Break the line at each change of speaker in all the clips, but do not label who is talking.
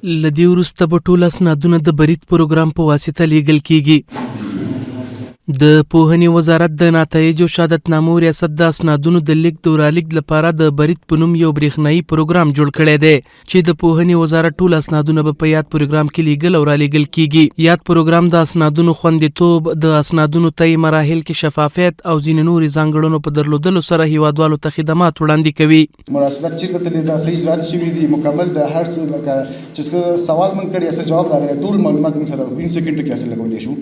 له دې وروسته به ټول اسنادونه د برید پروګرام په واسطه لیږل کیږي. د پوهنې وزارت د نتایجو شهادتنامو ریاست د اسنادونو د لیږد او رالیږد لپاره د برید په نوم یو برېښنايي پروګرام جوړ کړی دی چې د پوهنې وزارت ټول اسنادونه به په یاد پروګرام کې لیږل او رالیږل کیږي. یاد پروګرام د اسنادونو خوندیتوب، د اسنادونو طی مراحل کې شفافیت او ځینې نورې ځانګړنو په درلودلو سره هیوادوالو ته خدمات وړاندې کوي.
مراسلات چیرته تللي ده، څه اجرات شوي دي، مکمل د هر څه لکه چې څه سوال مونږ کړی څه جواب راغلی، ټول معلومات مونږ سره په سیکنډ کې حاصل کولی شو.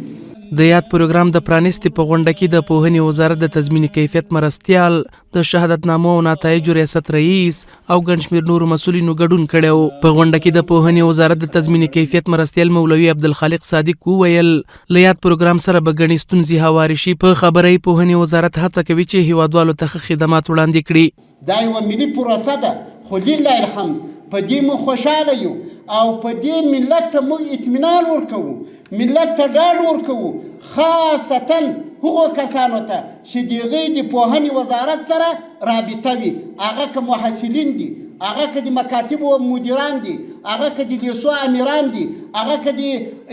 د یاد پروګرام د پرانیستې په غونډه کې د پوهنې وزارت د تضمین کیفیت مرستیال، د شهادتنامو او نتایجو ریاست رئیس او ګڼ شمېر نورو مسؤلینو ګډون کړی و. په غونډه کې د پوهنې وزارت د تضمین کیفیت مرستیال مولوي عبدالخالق صادق وویل، له یاد پروګرام سره به ګڼې ستونزې هوارې شي. په خبره یې پوهنې وزارت هڅه کوي چې هیوادوالو ته ښه خدمات وړاندې کړي.
دا یوه ملي پروسه ده، خو لله الحمد په دې موږ خوشحاله یو او په دې ملت ته موږ اطمینان ورکوو، ملت ته ډاډ ورکوو، خاصتا هغو کسانو ته چې د هغوی د پوهنې وزارت سره رابطه وي، هغه که محصلین دي، هغه که د مکاتبو مدیران دي، هغه که د لیسو امیران دي، هغه که د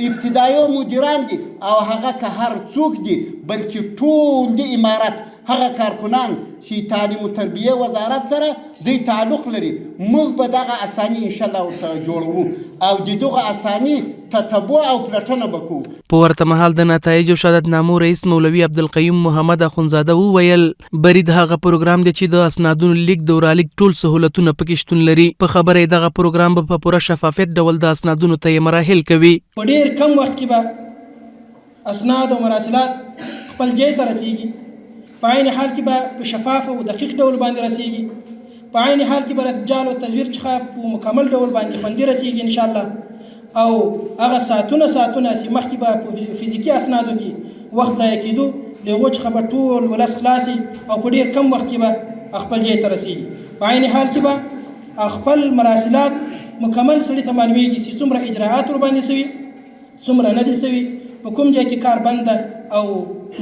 ابتدایو مدیران دي او هغه که هر څوک دي، بلکې ټول د امارت هغه کارکنان چې تعلیم و تربیه وزارت سره دوی تعلق لري، موږ به دغه اساني انشاءالله ورته جوړوو او د دغه اساني تتبع او پلټنه به کوو.
په ورته مهال د نتایجو شهادتنامو رئیس مولوي عبدالقیوم محمد اخندزاده وویل، برید هغه پروګرام دی چې د اسنادونو لیږد او رالیږد ټول سهولتونه پکې شتون لري. په خبره یې دغه پروګرام به په پوره شفافیت ډول د اسنادونو طی مراحل کوي.
په ډېر کم وخت کې به اسناد او مراسلات خپل ځای ته رسیږي، په عین حال کې به په شفاف او دقیق ډول باندې رسیږي، په عین حال کې به د جعل او تزویر څخه په مکمل ډول باندې خوندي رسیږي ان شاء الله. او هغه ساعتونه ساعتونه چې مخکې به په فزیکي اسنادو کې وخت ضایع کېدو، له هغو څخه به ټول ولس خلاصي او په ډېر کم وخت کې به خپل ځای ته رسیږي. په عین حال کې به خپل مراسلات مکمل سړي ته معلومیږي چې څومره اجراعات ورباندې سوي، څومره نه دي سوي، په کوم ځای کې کار بند ده او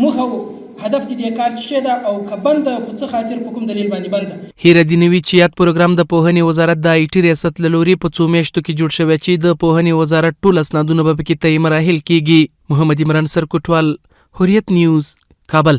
موخه او هدف د دې کار څه شی ده او که بند ده په څه خاطر په کوم دلیل باندې بند ده.
هیره دې نه وي چې یاد پروګرام د پوهنې وزارت د آی ټي ریاست له لوري په څو میاشتو کې جوړ شوی چې د پوهنې وزارت ټول اسنادونه به پکې طی مراحل کیږي. محمد عمران سرکوټوال، حریت نیوز، کابل.